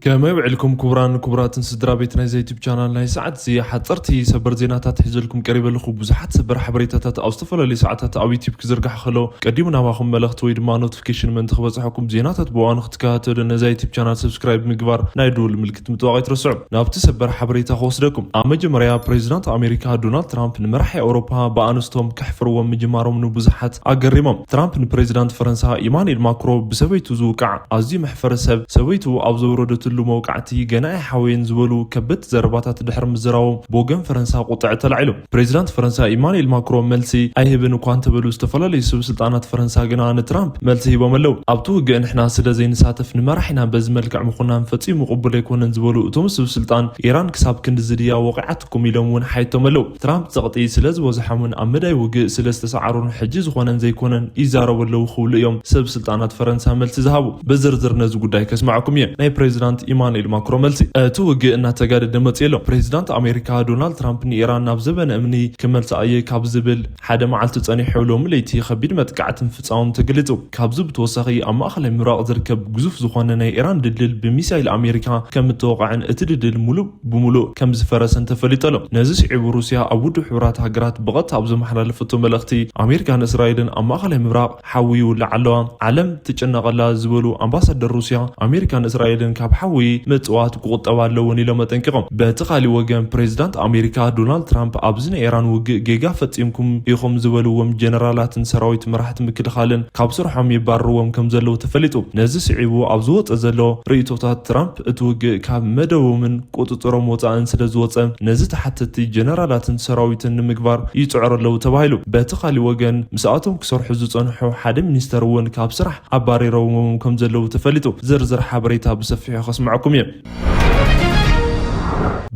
ከመይ ውዕልኩም ክቡራን ክቡራትን ስድራ ቤት ናይዚ ዩቲብ ቻናል? ናይ ሰዓት እዚ ሓፀርቲ ሰበር ዜናታት ሒዘልኩም ቀሪበ ኣለኹ። ብዙሓት ሰበር ሓበሬታታት ኣብ ዝተፈላለዩ ሰዓታት ኣብ ዩቲብ ክዝርጋሕ ከሎ ቀዲሙ ናባኹም መልእኽቲ ወይ ድማ ኖቲፊኬሽን ምእንቲ ክበፅሐኩም፣ ዜናታት ብእዋኑ ክትከታተሉ ነዚ ዩቲብ ቻናል ሰብስክራይብ ምግባር፣ ናይ ደወል ምልክት ምጥዋቕ ኣይትረስዑ። ናብቲ ሰበር ሓበሬታ ክወስደኩም። ኣብ መጀመርያ ፕሬዚዳንት ኣሜሪካ ዶናልድ ትራምፕ ንመራሒ ኣውሮፓ ብኣንስቶም ከሕፍርዎም ምጅማሮም ንብዙሓት ኣገሪሞም። ትራምፕ ንፕሬዚዳንት ፈረንሳ ኢማኑኤል ማክሮ ብሰበይቱ ዝውቃዕ ኣዝዩ መሕፈሪ ሰብ፣ ሰበይቱ ኣብ ዘውረደትሉ መውቃዕቲ ገና ኣይሓወየን ዝበሉ ከበድቲ ዘረባታት ድሕሪ ምዝራቦም ብወገን ፈረንሳ ቁጥዐ ተላዒሉ። ፕሬዚዳንት ፈረንሳ ኢማኑኤል ማክሮ መልሲ ኣይህብን እኳ እንተበሉ፣ ዝተፈላለዩ ሰብ ስልጣናት ፈረንሳ ግና ንትራምፕ መልሲ ሂቦም ኣለዉ። ኣብቲ ውግእ ንሕና ስለ ዘይንሳተፍ ንመራሒና በዚ መልክዕ ምኹናን ፈጺሙ ቅቡል ኣይኮነን ዝበሉ እቶም ሰብ ስልጣን፣ ኢራን ክሳብ ክንድዚ ድያ ወቒዓትኩም ኢሎም እውን ሓይቶም ኣለዉ። ትራምፕ ጸቕጢ ስለ ዝበዝሖምን ኣብ መዳይ ውግእ ስለ ዝተሰዓሩን ሕጂ ዝኾነን ዘይኮነን ይዛረቡ ኣለዉ ክብሉ እዮም ሰብ ስልጣናት ፈረንሳ መልሲ ዝሃቡ። ብዝርዝር ነዚ ጉዳይ ከስማዕኩም እየ። ናይ ፕሬዚዳንት ኢማኑኤል ማክሮ መልሲ። እቲ ውግእ እናተጋደደ መጽኡ ኣሎ። ፕሬዚዳንት ኣሜሪካ ዶናልድ ትራምፕ ንኢራን ናብ ዘበነ እምኒ ክመልሳ እየ ካብ ዝብል ሓደ መዓልቲ ጸኒሑ ሎሚ ለይቲ ከቢድ መጥቃዕቲ ምፍጻሞም ተገሊጹ። ካብዚ ብተወሳኺ ኣብ ማእኸላይ ምብራቕ ዝርከብ ግዙፍ ዝኾነ ናይ ኢራን ድልድል ብሚሳይል ኣሜሪካ ከም እተወቕዐን እቲ ድልድል ሙሉእ ብምሉእ ከም ዝፈረሰን ተፈሊጡ ኣሎ። ነዚ ስዒቡ ሩስያ ኣብ ውድብ ሕቡራት ሃገራት ብቐጥታ ኣብ ዘመሓላለፈቶ መልእኽቲ፣ ኣሜሪካን እስራኤልን ኣብ ማእኸላይ ምብራቕ ሓዊ ይውላዕ ኣለዋ፣ ዓለም ትጨነቐላ ዝበሉ ኣምባሳደር ሩስያ፣ ኣሜሪካን እስራኤልን ካብ ሓዊ ምጽዋት ክቑጠባ ኣለወን ኢሎም ኣጠንቂቖም። በቲ ካሊእ ወገን ፕሬዚዳንት ኣሜሪካ ዶናልድ ትራምፕ ኣብዚ ናይ ኢራን ውግእ ጌጋ ፈጺምኩም ኢኹም ዝበልዎም ጀነራላትን ሰራዊት መራሕቲ ምክልኻልን ካብ ስርሖም ይባርርዎም ከም ዘለዉ ተፈሊጡ። ነዚ ስዒቡ ኣብ ዝወጸ ዘሎ ርእይቶታት ትራምፕ እቲ ውግእ ካብ መደቦምን ቁጽጽሮም ወጻእን ስለ ዝወጸ ነዚ ተሓተቲ ጀነራላትን ሰራዊትን ንምግባር ይጽዕሩ ኣለዉ ተባሂሉ። በቲ ካሊእ ወገን ምስኣቶም ክሰርሑ ዝጸንሑ ሓደ ሚኒስተር እውን ካብ ስራሕ ኣባሪሮምዎም ከም ዘለዉ ተፈሊጡ። ዝርዝር ሓበሬታ ብሰፊሑ ከስምዐኩም እየ።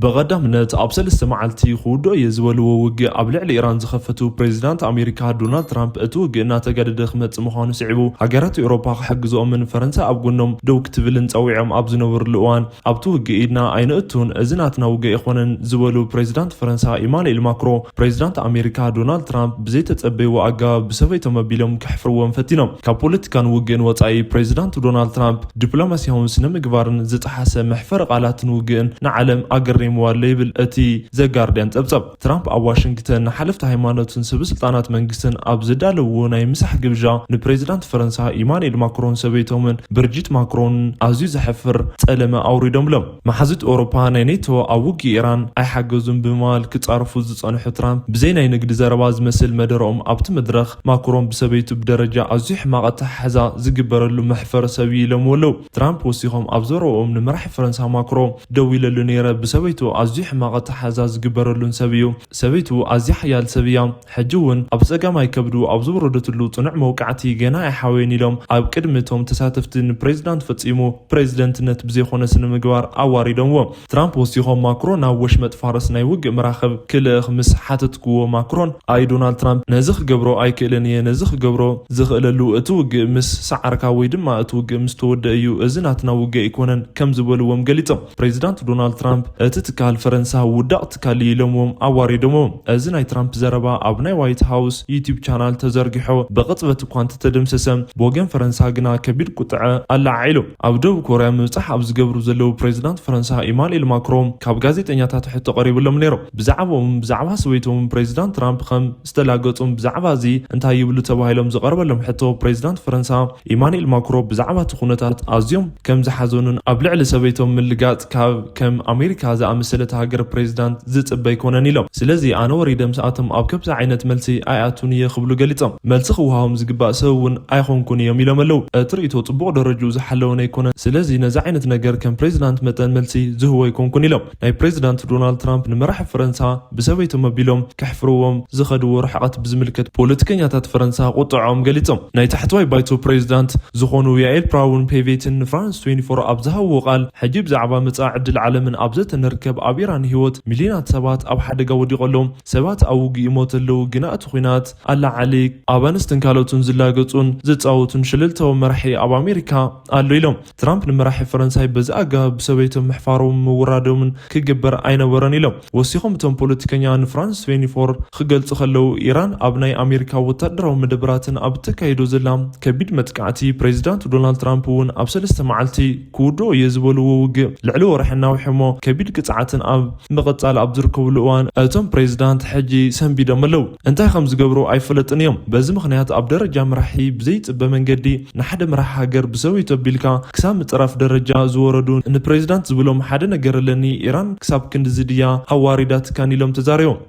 ብቐዳምነት ኣብ ሰለስተ መዓልቲ ክውድኦ እየ ዝበልዎ ውግእ ኣብ ልዕሊ ኢራን ዝኸፈቱ ፕሬዚዳንት ኣሜሪካ ዶናልድ ትራምፕ እቲ ውግእ እናተጋደደ ክመጽእ ምዃኑ ስዒቡ ሃገራት ኤውሮፓ ክሕግዝኦምን ፈረንሳ ኣብ ጎኖም ደው ክትብልን ጸዊዖም ኣብ ዝነበርሉ እዋን ኣብቲ ውግእ ኢድና ኣይነእቱን፣ እዚ ናትና ውግእ ኣይኮነን ዝበሉ ፕሬዚዳንት ፈረንሳ ኢማኑኤል ማክሮ ፕሬዚዳንት ኣሜሪካ ዶናልድ ትራምፕ ብዘይተጸበይዎ ኣገባብ ብሰበይቶም ኣቢሎም ከሕፍርዎም ፈቲኖም። ካብ ፖለቲካን ውግእን ወጻኢ ፕሬዚዳንት ዶናልድ ትራምፕ ዲፕሎማሲያውን ስነ ምግባርን ዝጠሓሰ መሕፈሪ ቃላትን ውግእን ንዓለም ኣገሪምዋ ኣሎ ይብል እቲ ዘጋርዲያን ጸብጸብ። ትራምፕ ኣብ ዋሽንግተን ንሓለፍቲ ሃይማኖትን ሰበ ስልጣናት መንግስትን ኣብ ዘዳለውዎ ናይ ምሳሕ ግብዣ ንፕሬዚዳንት ፈረንሳ ኢማኑኤል ማክሮን ሰበይቶምን ብርጂት ማክሮን ኣዝዩ ዘሕፍር ጸለመ ኣውሪዶምሎም። መሓዙት ኤውሮፓ ናይ ኔቶ ኣብ ውግእ ኢራን ኣይሓገዙን ብምባል ክጻረፉ ዝጸንሑ ትራምፕ ብዘይ ናይ ንግዲ ዘረባ ዝመስል መደረኦም ኣብቲ መድረኽ ማክሮን ብሰበይቱ ብደረጃ ኣዝዩ ሕማቕ ኣተሓሕዛ ዝግበረሉ መሕፈሪ ሰብ እዩ ኢሎምዎ ኣለዉ። ትራምፕ ወሲኾም ኣብ ዘረብኦም ንመራሒ ፈረንሳ ማክሮ ደው ኢለሉ ነይረ፣ ብሰበይቱ ኣዝዩ ሕማቕ ኣተሓሕዛ ዝግበረሉን ሰብ እዩ። ሰበይቱ ኣዝያ ሓያል ሰብ እያ። ሕጂ እውን ኣብ ጸጋማይ ከብዱ ኣብ ዝወረደትሉ ጽኑዕ መውቃዕቲ ገና ኣይሓወየን ኢሎም ኣብ ቅድሚ እቶም ተሳተፍቲ ንፕሬዚዳንት ፈጺሙ ፕሬዚደንትነት ብዘይኮነ ስነ ምግባር ኣዋሪዶምዎ። ትራምፕ ወሲኾም ማክሮ ናብ ወሽመጥ ፋርስ ናይ ውግእ መራኽብ ክልእኽ ምስ ሓተትክዎ ማክሮን ኣይ ዶናልድ ትራምፕ ነዚ ክገብሮ ኣይክእልን እየ፣ ነዚ ክገብሮ ዝኽእለሉ እቲ ውግእ ምስ ሰዓርካ ወይ ድማ እቲ ውግእ ምስ ተወደአ እዩ፣ እዚ ናትና ውግእ ኣይኮነን ከም ዝበልዎም ገሊጾም። ፕሬዚዳንት ዶናልድ ትራምፕ እቲ ትካል ፈረንሳ ውዳቕ ትካል እዩ ኢሎምዎም ኣዋሪዶምዎ። እዚ ናይ ትራምፕ ዘረባ ኣብ ናይ ዋይት ሃውስ ዩቲብ ቻናል ተዘርጊሖ ብቕጽበት እኳ እንተተደምሰሰ ብወገን ፈረንሳ ግና ከቢድ ቁጥዐ ኣለዓዒሉ። ኣብ ደቡብ ኮርያ ምብጻሕ ኣብ ዝገብሩ ዘለዉ ፕሬዚዳንት ፈረንሳ ኢማኑኤል ማክሮን ካብ ጋዜጠኛታት ሕቶ ቀሪብሎም ነይሮም። ብዛዕባኦም ብዛዕባ ሰበይቶም ፕሬዚዳንት ትራምፕ ከም ዝተላገጹን ብዛዕባ እዚ እንታይ ይብሉ ተባሂሎም ዝቐርበሎም ሕቶ ፕሬዚዳንት ፈረንሳ ኢማኑኤል ማክሮ ብዛዕባ እቲ ኩነታት ኣዝዮም ከም ዝሓዘኑን ኣብ ልዕሊ ሰበይቶም ምልጋጽ ካብ ከም ኣሜሪካ ዝኣመሰለት ሃገር ፕሬዚዳንት ዝጽበ ኣይኮነን ኢሎም። ስለዚ ኣነ ወሪደ ምስኣቶም ኣብ ከምዚ ዓይነት መልሲ ኣይኣቱን እየ ክብሉ ገሊጾም። መልሲ ክወሃቦም ዝግባእ ሰብ እውን ኣይኮንኩን እዮም ኢሎም ኣለዉ። እቲ ርእይቶ ጽቡቕ ደረጅኡ ዝሓለወን ኣይኮነን። ስለዚ ነዚ ዓይነት ነገር ከም ፕሬዚዳንት መጠን መልሲ ዝህቦ ኣይኮንኩን ኢሎም። ናይ ፕሬዚዳንት ዶናልድ ትራምፕ ንመራሒ ፈረንሳ ብሰበይቶም ኣቢሎም ከሕፍርዎም ዝኸድዎ ርሕቐት ብዝምልከት ፖለቲከኛታት ፈረንሳ ቁጥዖም ገሊጾም። ናይ ታሕተዋይ ባይቶ ፕሬዚዳንት ዝኾኑ ያኤል ፕራውን ፔቬትን ንፍራንስ ትዌንቲ ፎር ኣብ ዝሃብዎ ቃል ሕጂ ብዛዕባ መጻኢ ዕድል ዓለምን ኣብ ተንርከብ ኣብ ኢራን ህይወት ሚልዮናት ሰባት ኣብ ሓደጋ ወዲቑ ኣሎ። ሰባት ኣብ ውግእ ይሞቱ ኣለዉ፣ ግና እቲ ኲናት ኣለዓሊ ኣብ ኣንስትን ካልኦትን ዝላገጹን ዝጻወቱን ሸለልታዊ መራሒ ኣብ ኣሜሪካ ኣሎ ኢሎም። ትራምፕ ንመራሒ ፈረንሳይ በዚ ኣገባብ ብሰበይቶም ምሕፋሮምን ምውራዶምን ክግበር ኣይነበሮን ኢሎም። ወሲኾም እቶም ፖለቲከኛ ንፍራንስ ትዌንቲ ፎር ክገልጹ ከለዉ፣ ኢራን ኣብ ናይ ኣሜሪካ ወታደራዊ መደበራትን ኣብ እተካይዶ ዘላ ከቢድ መጥቃዕቲ፣ ፕሬዚዳንት ዶናልድ ትራምፕ እውን ኣብ ሰለስተ መዓልቲ ክውድኦ እየ ዝበልዎ ውግእ ልዕሊ ወርሒ እናውሐ እሞ ከቢድ ቅፅዓትን ኣብ ምቕፃል ኣብ ዝርከብሉ እዋን እቶም ፕሬዚዳንት ሕጂ ሰንቢዶም ኣለዉ። እንታይ ከም ዝገብሩ ኣይፈለጥን እዮም። በዚ ምኽንያት ኣብ ደረጃ መራሒ ብዘይፅበ መንገዲ ንሓደ መራሒ ሃገር ብሰበይቱ ኣቢልካ ክሳብ ምፅራፍ ደረጃ ዝወረዱ ንፕሬዚዳንት ዝብሎም ሓደ ነገር ኣለኒ። ኢራን ክሳብ ክንድዚ ድያ ኣዋሪዳትካን ኢሎም ተዛሪቦም።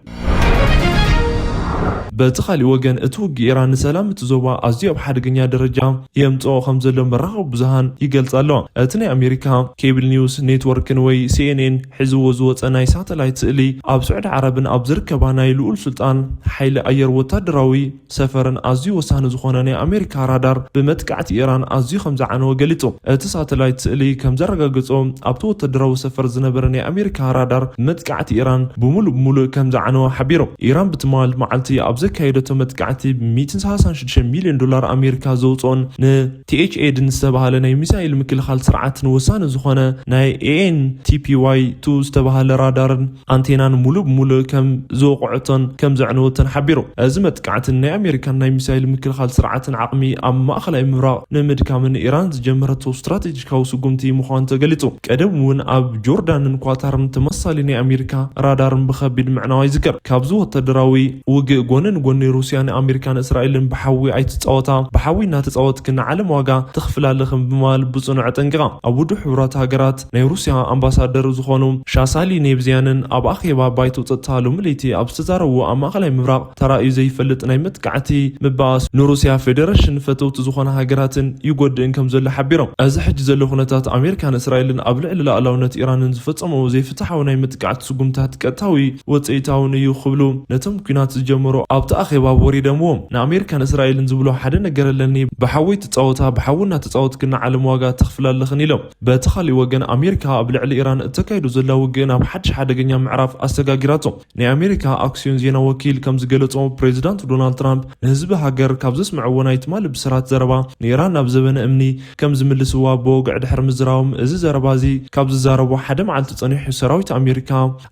በቲ ካሊእ ወገን እቲ ውግእ ኢራን ንሰላም እቲ ዞባ ኣዝዩ ኣብ ሓደገኛ ደረጃ የምፅኦ ከም ዘሎ መራኸቢ ብዙሃን ይገልጻ ኣለዋ። እቲ ናይ ኣሜሪካ ኬብል ኒውስ ኔትወርክን ወይ ሲኤንኤን ሒዝዎ ዝወፀ ናይ ሳተላይት ስእሊ ኣብ ስዑዲ ዓረብን ኣብ ዝርከባ ናይ ልኡል ሱልጣን ሓይሊ ኣየር ወታደራዊ ሰፈርን ኣዝዩ ወሳኒ ዝኾነ ናይ ኣሜሪካ ራዳር ብመጥቃዕቲ ኢራን ኣዝዩ ከም ዝዓነወ ገሊጹ። እቲ ሳተላይት ስእሊ ከም ዘረጋገጾ ኣብቲ ወታደራዊ ሰፈር ዝነበረ ናይ ኣሜሪካ ራዳር ብመጥቃዕቲ ኢራን ብምሉእ ብምሉእ ከም ዝዓነወ ሓቢሩ። ኢራን ብትማል መዓልቲ ኣብ ዘካየደቶ መጥቃዕቲ ሚእትን ሰላሳን ሽዱሽተ ሚልዮን ዶላር ኣሜሪካ ዘውፅኦን ንቲኤችኤድ ዝተባህለ ናይ ሚሳይል ምክልኻል ስርዓትን ወሳኒ ዝኾነ ናይ ኤኤንቲፒዋይ ቱ ዝተባህለ ራዳርን ኣንቴናን ሙሉእ ብሙሉእ ከም ዝወቕዐቶን ከም ዘዕነወቶን ሓቢሩ። እዚ መጥቃዕትን ናይ ኣሜሪካን ናይ ሚሳይል ምክልኻል ስርዓትን ዓቕሚ ኣብ ማእኸላይ ምብራቕ ንምድካምን ኢራን ዝጀመረቶ ስትራቴጂካዊ ስጉምቲ ምዃኑ ተገሊጹ። ቀደም እውን ኣብ ጆርዳንን ኳታርን ተመሳሳሊ ናይ ኣሜሪካ ራዳርን ብኸቢድ ምዕናዋ ይዝከር። ካብዚ ወታደራዊ ውግእ ጎኒ ንጎኒ ሩስያ ንኣሜሪካን እስራኤልን ብሓዊ ኣይትጻወታ፣ ብሓዊ እናተጻወትክን ንዓለም ዋጋ ተኽፍላ ኣለኽን ብምባል ብጽኑዕ ኣጠንቂቓ። ኣብ ውድብ ሕቡራት ሃገራት ናይ ሩስያ ኣምባሳደር ዝኾኑ ሻሳሊ ኔብዝያንን ኣብ ኣኼባ ባይቶ ጸጥታ ሎሚ ለይቲ ኣብ ዝተዛረቡ ኣብ ማእኸላይ ምብራቕ ተራእዩ ዘይፈልጥ ናይ መጥቃዕቲ ምባኣስ ንሩስያ ፌደሬሽን ፈተውቲ ዝኾነ ሃገራትን ይጎድእን ከም ዘሎ ሓቢሮም። እዚ ሕጂ ዘሎ ኩነታት ኣሜሪካን እስራኤልን ኣብ ልዕሊ ሉዓላውነት ኢራንን ዝፈጸምዎ ዘይፍትሓዊ ናይ መጥቃዕቲ ስጉምታት ቀጥታዊ ወጽኢታውን እዩ ክብሉ ነቶም ኲናት ዝጀመሩ ኣብቲ ኣኼባ ወሪዶምዎም። ንኣሜሪካን እስራኤልን ዝብሎ ሓደ ነገር ኣለኒ፣ ብሓዊ ትጻወታ፣ ብሓዊ እናተጻወትክን ንዓለም ዋጋ ተኽፍላ ኣለኽን ኢሎም። በቲ ካሊእ ወገን ኣሜሪካ ኣብ ልዕሊ ኢራን እተካይዶ ዘላ ውግእ ናብ ሓድሽ ሓደገኛ ምዕራፍ ኣሰጋጊራቶ። ናይ ኣሜሪካ ኣክሲዮን ዜና ወኪል ከም ዝገለጾ ፕሬዚዳንት ዶናልድ ትራምፕ ንህዝቢ ሃገር ካብ ዘስምዕዎ ናይ ትማሊ ብስራት ዘረባ ንኢራን ናብ ዘበነ እምኒ ከም ዝምልስዋ ብወግዒ ድሕሪ ምዝራቦም እዚ ዘረባ እዚ ካብ ዝዛረቡ ሓደ መዓልቲ ጸኒሑ ሰራዊት ኣሜሪካ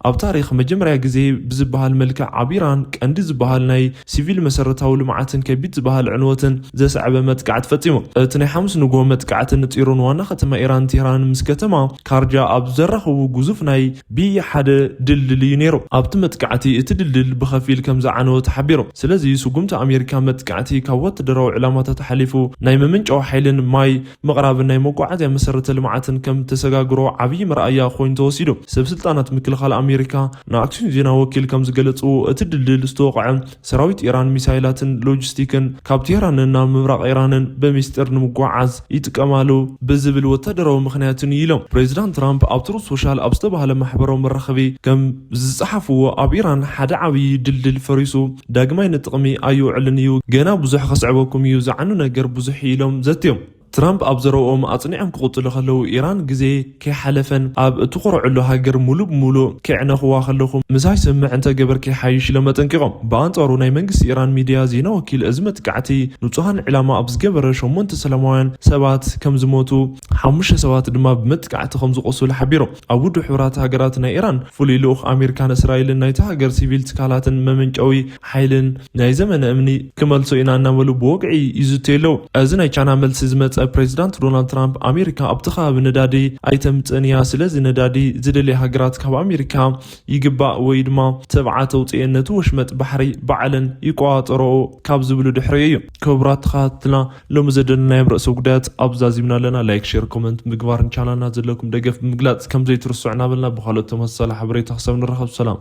ኣብ ታሪኽ መጀመርያ ግዜ ብዝበሃል መልክዕ ኣብ ኢራን ቀንዲ ዝበሃል ናይ ሲቪል መሰረታዊ ልምዓትን ከቢድ ዝበሃል ዕንወትን ዘስዐበ መጥቃዕቲ ፈጺሙ። እቲ ናይ ሓሙስ ንግሆ መጥቃዕቲ ንጺሩ ንዋና ከተማ ኢራን ቴህራን ምስ ከተማ ካርጃ ኣብ ዘራኸቡ ግዙፍ ናይ ቢ ሓደ ድልድል እዩ ነይሩ። ኣብቲ መጥቃዕቲ እቲ ድልድል ብኸፊል ከም ዝዓነወ ተሓቢሩ። ስለዚ ስጉምቲ ኣሜሪካ መጥቃዕቲ ካብ ወታደራዊ ዕላማታት ሓሊፉ ናይ መመንጨዊ ሓይልን ማይ ምቕራብን ናይ መጓዓዝያ መሰረተ ልምዓትን ከም ተሰጋግሮ ዓብዪ መርኣያ ኮይኑ ተወሲዱ። ሰብ ስልጣናት ምክልኻል ኣሜሪካ ንኣክሲዮን ዜና ወኪል ከም ዝገለጽዎ እቲ ድልድል ዝተወቕዐ ሰራዊት ኢራን ሚሳይላትን ሎጂስቲክን ካብ ቴህራንን ናብ ምብራቕ ኢራንን ብሚስጥር ንምጉዓዝ ይጥቀማሉ ብዝብል ወታደራዊ ምኽንያትን እዩ ኢሎም። ፕሬዚዳንት ትራምፕ ኣብ ትሩዝ ሶሻል ኣብ ዝተባህለ ማሕበራዊ መራኸቢ ከም ዝጸሓፍዎ ኣብ ኢራን ሓደ ዓብዪ ድልድል ፈሪሱ ዳግማይ ንጥቕሚ ኣይውዕልን እዩ፣ ገና ብዙሕ ከስዕበኩም እዩ፣ ዝዓኑ ነገር ብዙሕ እዩ ኢሎም ዘትዮም። ትራምፕ ኣብ ዘረብኦም ኣጽኒዖም ክቕጽሉ ከለዉ ኢራን ግዜ ከይሓለፈን ኣብ እትኾርዐሉ ሃገር ሙሉእ ብሙሉእ ከይዕነኽዋ ከለኹ ምሳይ ስምምዕ እንተገበርኪ ይሓይሽ ኢሎም ኣጠንቂቖም። ብኣንጻሩ ናይ መንግስቲ ኢራን ሚድያ ዜና ወኪል እዚ መጥቃዕቲ ንጹሃን ዕላማ ኣብ ዝገበረ ሸሞንተ ሰላማውያን ሰባት ከም ዝሞቱ ሓሙሽተ ሰባት ድማ ብመጥቃዕቲ ከም ዝቖሰሉ ሓቢሮም። ኣብ ውድብ ሕቡራት ሃገራት ናይ ኢራን ፍሉይ ልኡኽ ኣሜሪካን እስራኤልን ናይታ ሃገር ሲቪል ትካላትን መመንጨዊ ሓይልን ናይ ዘመነ እምኒ ክመልሶ ኢና እናበሉ ብወግዒ ይዝትዩ ኣለዉ። እዚ ናይ ቻይና መልሲ ዝመጸ ፕሬዚዳንት ዶናልድ ትራምፕ ኣሜሪካ ኣብቲ ከባቢ ነዳዲ ኣይተምጽእን እያ፣ ስለዚ ነዳዲ ዝደልያ ሃገራት ካብ ኣሜሪካ ይግባእ ወይ ድማ ተብዓ ተውፅኤን ነቲ ወሽመጥ ባሕሪ ባዕለን ይቆፃፀርኦ ካብ ዝብሉ ድሕሪ እዩ። ክቡራት ተኸታተልና ሎሚ ዘደለናዮም ርእሰ ጉዳያት ኣብዚ ዛዚምና ኣለና። ላይክ፣ ሼር፣ ኮመንት ምግባርን ቻናልና ዘለኩም ደገፍ ብምግላፅ ከም ዘይትርስዑ እናበልና ብኻልኦት ተመሳሳሊ ሓበሬታ ክሳብ ንራኸብ ሰላም።